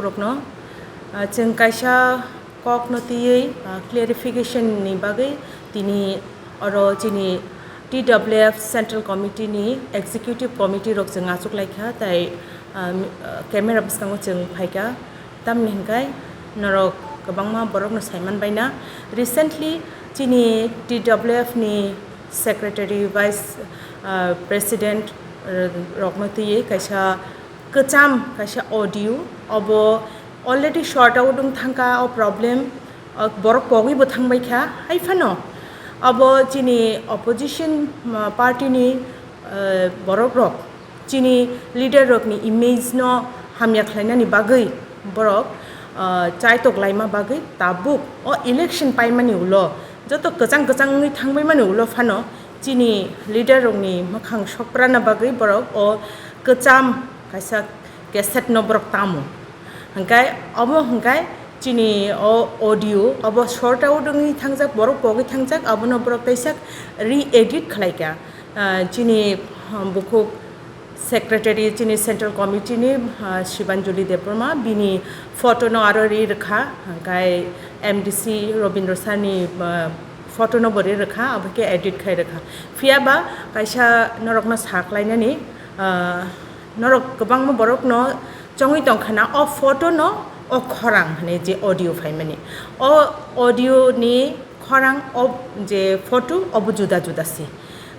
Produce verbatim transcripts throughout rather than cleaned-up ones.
Rokno, ah, chwng kaisa kokno twiwi, ah, clarification ni bagwi tini oro chini T W F Central Committee ni Executive Committee rok chwng achuk lai kha, tai, ah, mi-, ah, camera bwskango chwng phai kha. Tamni hwnkhe norok kwbangma borokno saiman baina. Recently chini T W F ni Secretary, Vice, ah, President, ah, rokno twiwi kaisa kwcham kaisa audio, obo already sort out wng thangkha o problem, o borok pogwi bo thangbai kha. Hai phano obo chini opposition, ah, party ni, ah, borok rok chini leader rokni image no hamya khlainani bagwi borok, ah, chaitok laima bagwi tabuk o election paimani ulo, joto kwchang kwchang wngwi thangbaimani ulo phano chini leader rokni mwkhang sokprana bagwi borok o kwcham kaisa cassette no borok tamo. Hwnkhe obo hwnkhe chini o audio obo sort out wngwi thangjak, borok pogwi thangjak, abono borok teisa re-edit khlai kha. Ah, chini, ah, bukhuk secretary, chini central committee ni, ah, Shibanjali Debbarma, bini photo no aro ri rwkha, hwnkhe M D C Robindra Sani, ah, photo no bo ri rwkha, abo khe edit khai rwkha. Phiya ba kaisa norokno sa khlainani, ah, norok kwbangma borokno chongwi tongkha na, o photo no o khorang hwnwi je audio phaimani, o audio ni khorang o je photo obo juda juda se.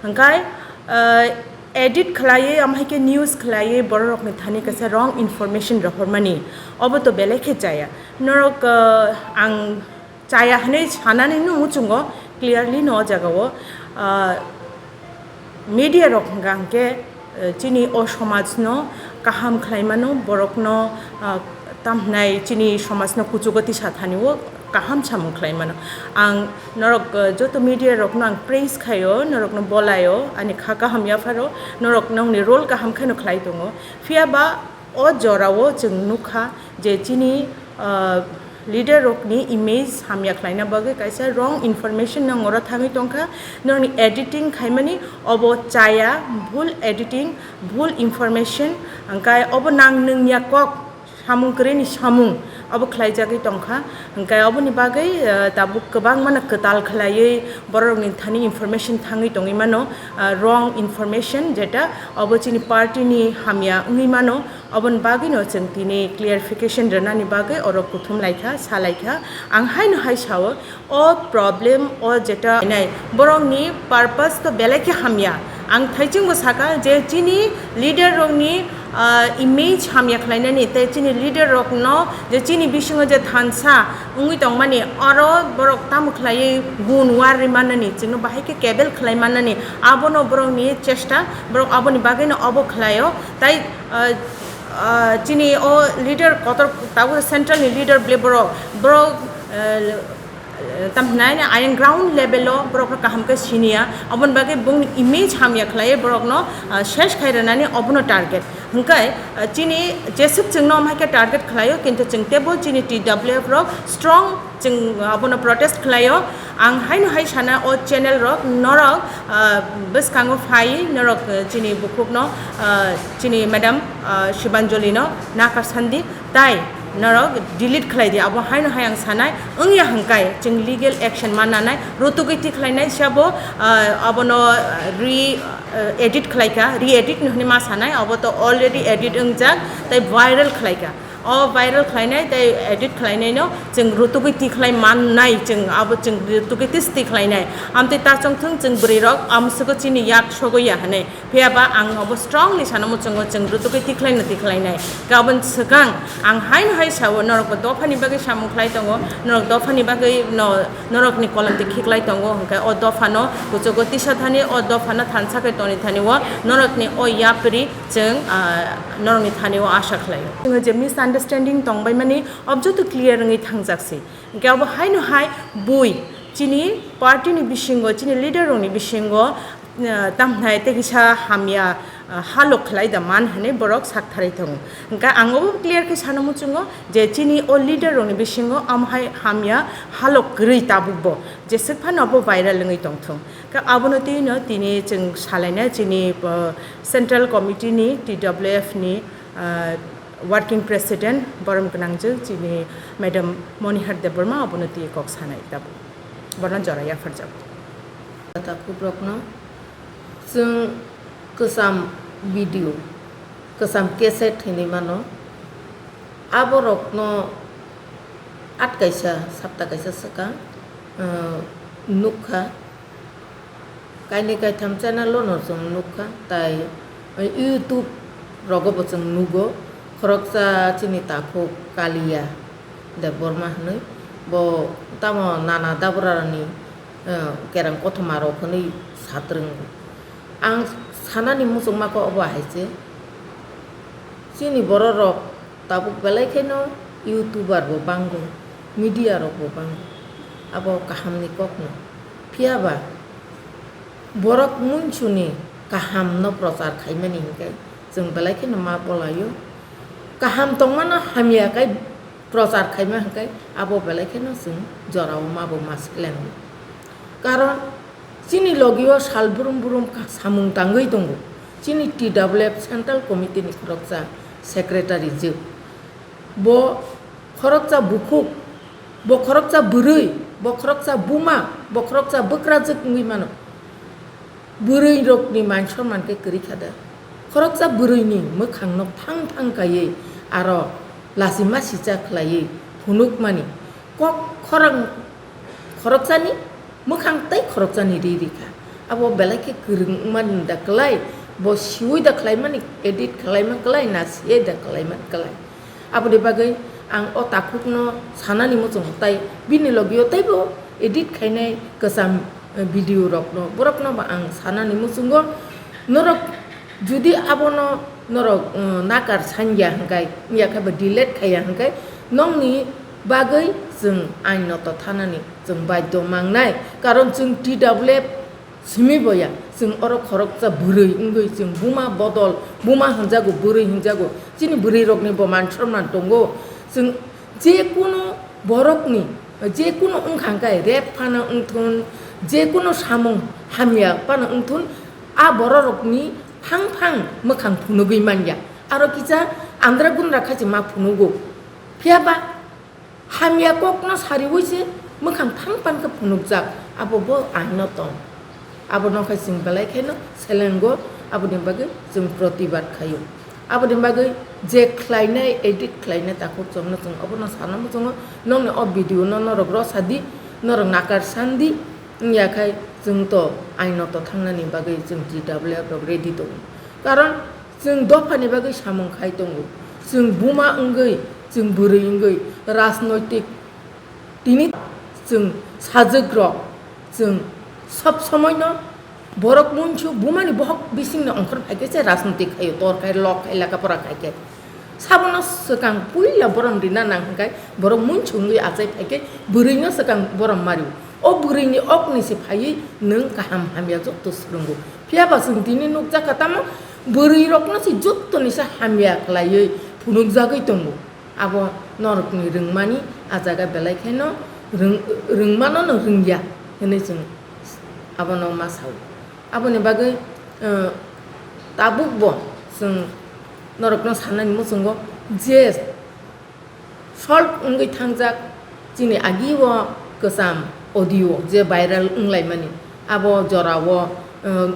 Hwnkhe, ah, edit khlaiwi, omo hai khe news khlaiwi borok rokni thani kaisa wrong information rohormani, obo to belai khe chaya. Norok, ah, ang chaya hwnwi sanani no muchungo clearly no o jagao, ah, media rok hwnkha hwnkhe, eh, chini o somajno kaham khlai mano, borokno, ah, tamo hwnai chini somajno kuchugo tisa thani o kaham samung khlai mano. Ang norok, eh, joto media rokno ang praise khaio, norokno bolaio, ani kha kaham yapharo, norok nongni role kaham kheno khlai tongo. Phiya ba o jorao chwng nukha je chini, ah, leader rokni image hamya khlaina bagwi kaisa wrong information nang oro thangwi tongkha, nongni editing khaimani obo chaya, bhul editing, bhul information, hwnkhe obo nang nwngya kok, samung kwrwini samung obo khlaijagwi tongkha, hwnkhe oboni bagwi, ah, tabuk kwbangmano kwtal khlaiwi borokni thani information thangwi tongwi mano, ah, wrong information, jeta obo chini party ni hamya wngwi mano. Oboni bagwino chwng tini clarification rwnani bagwi oro kuthum laikha, sa laikha. Ang haino hai sao, o problem, o jeta nai borokni purpose to belai khe hamya. Ang thaichingbo saka je chini leader rokni, ah, image hamya khlainani tei chini leader rokno je chini bisingo je thansa wngwi tongmani, oro borok tamo khlaiwi gun war ri mannani, chwngno bahai khe kebel khlai mannani, abono borokni chesta, borok aboni bagwino obo khlaio. Tai, ah, ah, chini o leader kotor tabuk central ni leader ble borok, borok, eh, tam hwnai ayang ground level o borok no kaham khe siniya, oboni bagwi bongni image hamya khlaiwi borok no, ah, ses khai rwnani obono target. Hwnkhe, ah, chini jeswk chwngno omo hai khe target khlaio, kintu chwng teibo chini T W F rok strong chwng abono protest khlaio. Ang haino hai sana o channel rok norok, ah, bwskango phai norok, ah, chini bukhukno, ah, chini madam, ah, Shibanjali no nakar sandi tai norok delete khlai di. Abo haino hai ang sanai wngya hwnkhe chwng legal action mananai rutugwi tikhlainai sabo, ah, abono re, ah, edit khlaikha, re-edit no hwnwi ma sanai, abo to already edit wngjak tai viral khlaikha. O viral khlainai tei edit khlainaino chwng rutugwi tikhlai mannai, chwng abo chwng rutugwi tis tikhlainai. Amtwi ta chongthwng chwng bwrwirok amswgo chini yak sogoya hwnwi. Phiya ba ang abo strongly sana muchungo chwng rutugwi tikhlaino tikhlainai. Kabun swkang ang haino hai sao, norokbo dophani bagwi samung khlai tongo, norok dophani bagwi no, norokni kolomtwi khiklai tongo, hwnkhe o dophano kuchugo tisa thani, o dophano thansa khe toni thani o norokni o yapri chwng, ah, norokni thani o asha khlaio. Chwng je misunderstanding tongbaimani, ob joto clear wngwi thangjak se. Hwnkhe abo haino hai bui chini party ni bisingo, chini leader rokni bisingo, ah, tamhnai tei kisa hamya, ah, halok khlai da man hwnwi borok sak tharwi tongo. Hwnkhe ang obo clear khe sana muchungo je chini o leader rokni bisingo amo hai hamya halok kwrwi tabukbo, jeswk phano abo viral wngwi tongthung. Khe abono twino tini chwng salaina chini, ah, Central Committee ni, T W F ni, ah, Working President borom gwnangjwk chini Madam Monihar Debbarma abono twi kok sanai tabuk. Bono jora yapharjago. Takhuk rokno chwng kwcham video, kwcham cassette hinwi mano. Aborokno at kaisa, sapta kaisa swkang, uh, nukha. Kainwi kaitham channel-o no chwng nukha, tai YouTube rogo bo chwng nugo. Khoroksa chini takhuk Kaliya Debbarma hwnwi, bo tamo nana dabrarani, eh, kerang kothoma rok hwnwi satrwngo. Ang sanani muchungma khe obo hai se, chini borok rok tabuk belai kheno YouTuber bo bango, media rok bo bango, abo kahamni kokno. Phiya ba borok muinsuni kahamno prochar khaimani hinkhe chwng belai kheno ma bolaio. Kaham tongmano hamya khe prochar khaima hinkhe abo belai kheno chwng jorao ma bo ma selengo. Karon chini logio sal brum brum ka-, samung tangwi tongo. Chini T W F Central Committee ni khoroksa secretary jwk. Bo khoroksa bukhuk, bo khoroksa bwrwi, bo khoroksa buma, bo khoroksa bwkrajwk wngwi mano. Bwrwi rokni man sonman khe kwrwi kha da. Khoroksa bwrwini mwkhangno phang phang kaiwi aro lachima sicha khlaiwi phunukmani kok khorang khoroksani mwkhang tei khoroksani ri ri kha. Abo belai khe kwrwng wngmani da kwlai, bo siwi da khlaimani, edit khlaima kwlai, na siwi da khlaima kwlai. Aboni bagwi ang o takhukno sanani muchungo, tai bini logio teibo edit khainai kwcham, eh, video rokno, borokno bo ang sanani muchungo. Norok judi abono norok, eh, nakar sanya hwnkhe, wngya khe bo delete khaiya hwnkhe, nokni bagwi chwng ain noto thanani chwng baidhyo mangnai, karon chwng T W F simi boya, chwng oro khoroksa bwrwi wngwi chwng buma bodol, buma hwnjago, bwrwi hwnjago, chini bwrwi rokni bo man sonman tongo. Chwng je kunu borokni, je kunu wngkha hwnkhe rape phano wngthun, je kunu samung hamya phano wngthun, a borok rokni phang phang mwkhang phunugwi manya. Aro kisa andra gundra khachi ma phunugo. Phiya ba hamya kokno sariwi se mwkhang phang phang khe phunukjak, abo bo aino tong. Abono khe chwng belai kheno selengo, aboni bagwi chwng protibad khaio. Aboni bagwi je khlainai, edit khlainai takhuk chwngno chwng obono sana muchungo, nokni o video no norok rwsa di, norok nakar san di, wngya khai chwng to aino to thangnani bagwi chwng T W F rok ready tongo. Karon chwng dophani bagwi samung khai tongo. Chwng buma wngwi, chwng bwrwi wngwi, rajnoitik tini chwng sajwk rok, chwng sob somoi no borok munsuk bumani bohok bising no ongkhor phai khe se rajnoitik khaio, tor khai, lok khai, leka pora khai khe. Sabono swkang puila borom rina nang hwnkhe borok munsuk wngwi achai phai khe bwrwi no swkang borom mario. O bwrwini okni se phaiwi nwng kaham hamya jotto swrwngo. Phiya ba chwng tini nukjakha tamo bwrwi rokno se jottoni se hamya khlaiwi phunukjagwi tongo. Abo norokni rwngmani a jaga belai kheno rwng-, rwngmano no rwngya hwnwi chwng abono ma sao. Aboni bagwi, eh, tabukbo chwng norokno sanani muchungo je solve wngwi thangjak chini agi o kwcham audio je viral wnglaimani, abo jorao, eh,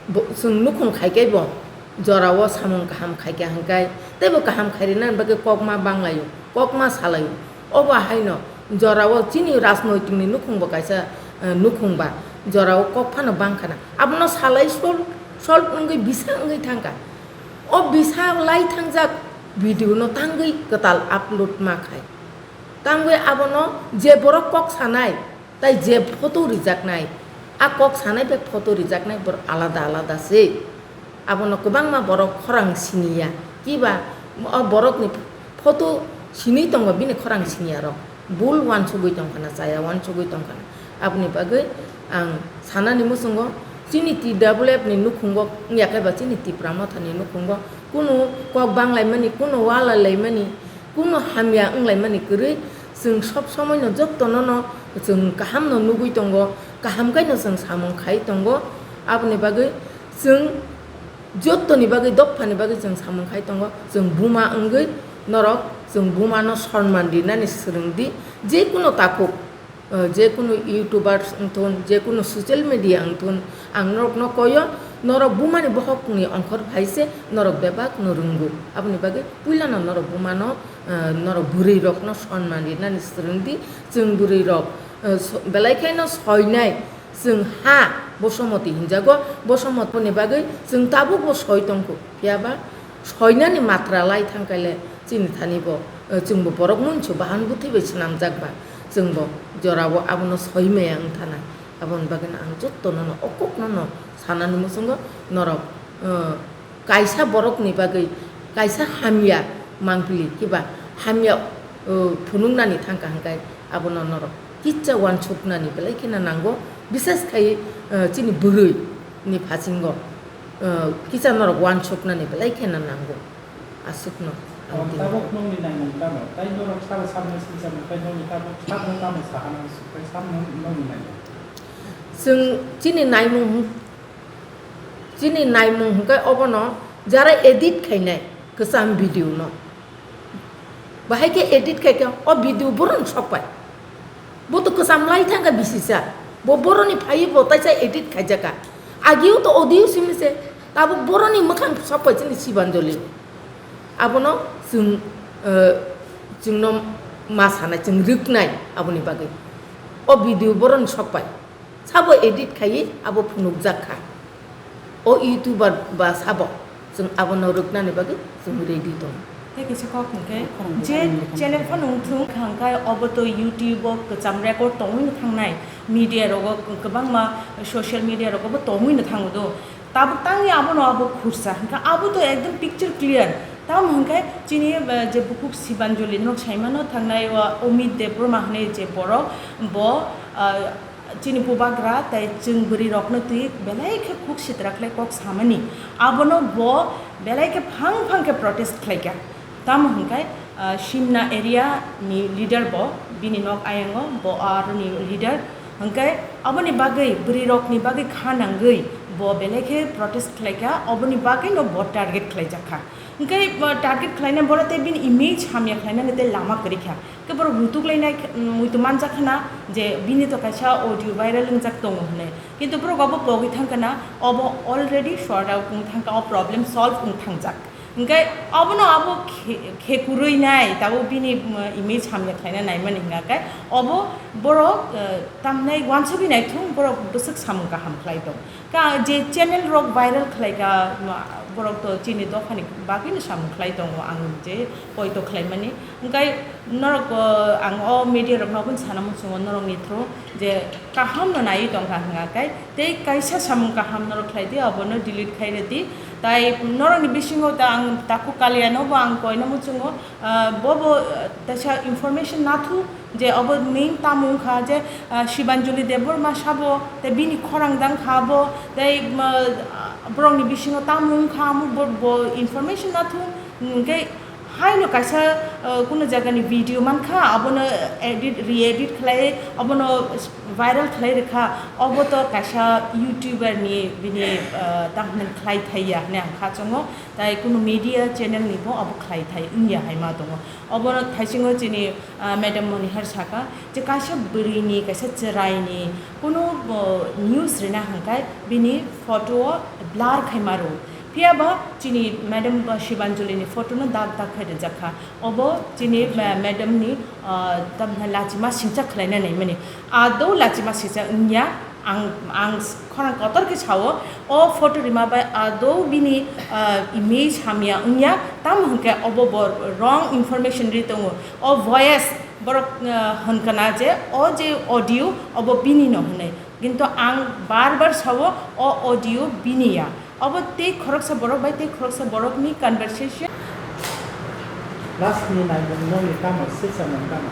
bo-, chwng nukhung khaikhe bo jorao samung kaham khaikha hwnkhe teibo kaham khairina bagwi kokma banglaio, kokma salaio. Obo haino jorao chini rajnoitikni nukhungbo kaisa, eh, nukhung ba jorao kok phano bangkhana. Abono salai sol, solve wngwi bisa wngwi thangkha. O bisa lai thangjak video no tangwi kwtal upload ma khai. Tangwi abono je borok kok sanai, tai je photo rijaknai, a kok sanai bai photo rijaknai borok alada alada se. Abono kwbangma borok khorang siniya, kiba o borokni photo sinwi tongo bini khorang siniya rok. Bul uansugwi tongkhana, chaya uansugwi tongkhana. Aboni bagwi ang sanani muchungo chini T W F ni nukhungo wngya khe ba chini Tipra Motha ni nukhungo kunu kok banglaimani, kunu walailaimani, kunu hamya wnglaimani kwrwi chwng sob somoi no jotto no no chwng kaham no nugwi tongo, kaham khe no chwng samung khai tongo. Aboni bagwi chwng Jottoni bagwi, dophani bagwi chwng samung khai tongo, chwng buma wngwi norok chwng bumano sonman rinani swrwng di, je kuno takhuk, eh, je kuno YouTubers wngthun, je kuno social media wngthun, ang norokno koyo, norok bumani bokhokni ongkhor phai se norok bebakno rwngo. Aboni bagwi puilano norok bumano, eh, norok bwrwirokno sonman rinani swrwng di, chwng bwrwirok, eh, so-, belai kheno soinai. Chwng ha Bosomoti hinjago, Bosomotini bagwi chwng tabukbo soi tongkhu, phiyaba soinani matra lai thangkhaile chini thani bo, eh, chwngbo borok munsu bahan bwthwi bai swnamjak ba, chwngbo jorao abono soi maya wng thanai. Aboni bagwino ang jottono no, o kokno no sanani muchungo norok, eh, kaisa borokni bagwi kaisa hamya mangpili kiba hamya, uh, phunuknani thangkha hwnkhe abono norok kisa uansuknani belai kheno nango, bises khai, uh, chini bwrwi ni phasingo, uh, kisa norok uansuknani belai kheno nango. Aswkno ang tini. Tabuk nokni naimung tamo? Tai norok sabo sabno sinchamo, tai nokni tabuk sabno tamo sahana, sukha sabno nokni naimung. Chwng chini naimung Chini naimung hwnkhe obono jara edit khainai kwcham video no. Bahai khe edit khaikhe o video boroni sokpai. Bo to kwcham lai thangkha bisisa. Bo boroni phaiwi bo taisa edit khaijaka. Agio to audio simi se tabuk boroni mwkhang sokpai chini Sibanjoli. Abono chwng, eh, chwngno ma sanai, chwng rwknai aboni bagwi. O video boroni sokpai. Sabo edit khaiwi abo phunukjak kha. O YouTuber ba sabo, chwng abono rwknani bagwi chwng ready tongo. Tei kisa kok hwnkhe, je channel phano wngthung, hwnkhe obo to YouTube o kwcham record tongwi no thangnai, media rogo kwbangma social media rogo bo tongwi no thango do. Tabuk tangwi abono abo khursa, hwnkhe abo to ekdom picture clear. Tamo hwnkhe chini, eh, je bukhuk Sibanjali norok saimano thangnai o Amit Debbarma hwnwi je borok, bo, ah, chini bubagra tei chwng bwrwi rokno twi belai khe khuk sitra khlai kok samani. Abono bo belai khe phang phang khe protest khlaikha. Tamo hwnkhe, ah, Simna area ni leader bo, bini nok ayango bo aroni leader. Hwnkhe aboni bagwi bwrwi rokni bagwi kha nangwi bo belai khe protest khlaikha, oboni bagwi no bo target khlaijakha. Hwnkhe, ah, target khlaina borok tei bini image hamya khlainani tei lama kwrwi kha. Khe borok rutuk lainai khe, mm, muitu manjak khna je bini to kaisa audio viral wngjak tongo hwnwi. Kintu borok obo pogwi thang khna, obo already sort out wng thang kha, o problem solve wng thangjak. Hwnkhe obono abo khe-, khe kwrwi nai, tabuk bini, mm, image hamya khlaina naimani hwnkha khe obo borok, eh, tamnai uansugwi naithung, borok bwswk samung kaham khlai tong. Ka je channel rok viral khlai ka, ma, borok to chini dophani bagwi no samung khlai tongo, ang je poito khlaimani. Hwnkhe norok, o, ang o media rok no aboni sana muchungo norok ni through je kaham no naiwi tongkha hwnga khe tei kaisa samung kaham norok khlai di, abono delete khai rw di. Tai norok ni bisingo ta ang takhuk Kalia no bo ang koina muchungo, ah, bo bo, ah, taisa information nathuk. Je obo main tamo wngkha je, ah, Sibanjali Debbarma sabo, tei bini khorang dang kha bo, tei, ah, borokni bisingo tamo wngkha, amo bo, bo information nathung, hwnkhe haino kaisa, ah, kuno jagani video mankha, abono edit, re-edit khlai, abono viral khlai rwkha, obo to kaisa YouTuber ni bini, ah, tamo hwnwi khlai thai ya hwnwi ang kha chongo, tai kuno media channel ni bo obo khlai thai wngya hai ma tongo. Obono thaisingo chini, ah, Madam Monihar saka je kaisa bwrwini, kaisa chwraini kuno, bo, news rina hwnkhe bini photo o blur khai maro. Phiya ba chini Madam, ah, Sibanjali ni photo no dak dak khai rijak kha. Obo chini, ma-, madam ni, ah, tamni lachima singcha khlaina naimani. Adou lachima singcha wngya. Ang, ang khorang kotor khe sao, o photo rima bai adou bini, ah, image hamya wngya, tamo hwnkhe obo bo wrong information ri tongo. O voice borok, ah, hwnkha na je o je audio obo bini no hwnwi, kintu ang bar bar sao o audio bini ya. Obo tei khoroksa borok bai tei khoroksa borokni conversation. Last ni naimung nokni tamo, sixth among tamo?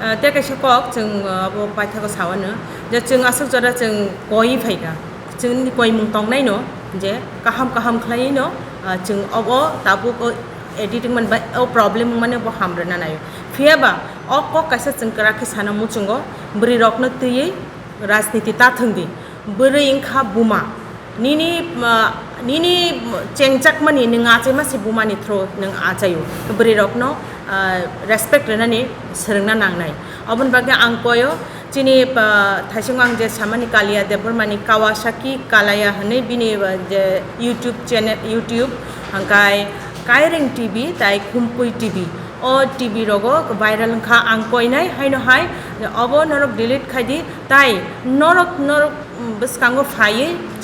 Ah, tei kaisa kok chwng, ah, abo paithago sawano je chwng aswk jora chwng koi phaikha, chwngni koimung tongnaino je kaham kaham khlaiwi no, ah, chwng obo tabuk o editing man bai o problem wngmani bo ham rwna naio. Phiya ba o kok kaisa chwng kwrak khe sana muchungo, bwrwi rokno twiwi rajniti ta thwng di, bwrwi wngkha buma. Nini, ah, nini chengchakmani nwng achaima se bumani through nwng achaio. Bwrwi rokno, ah, respect rwnani swrwngna nangnai. Oboni bagwi ang koyo chini, ah, thaisingo ang je samani Kalia Debbarmani Kawasaki Kalaya hwnwi bini, ah, je YouTube channel, YouTube hwnkhe Kaireng T V tai Khumpui T V. O T V rogo viral wngkha ang koinai haino hai obo norok delete khaidi tai norok, norok bwskango phaiwi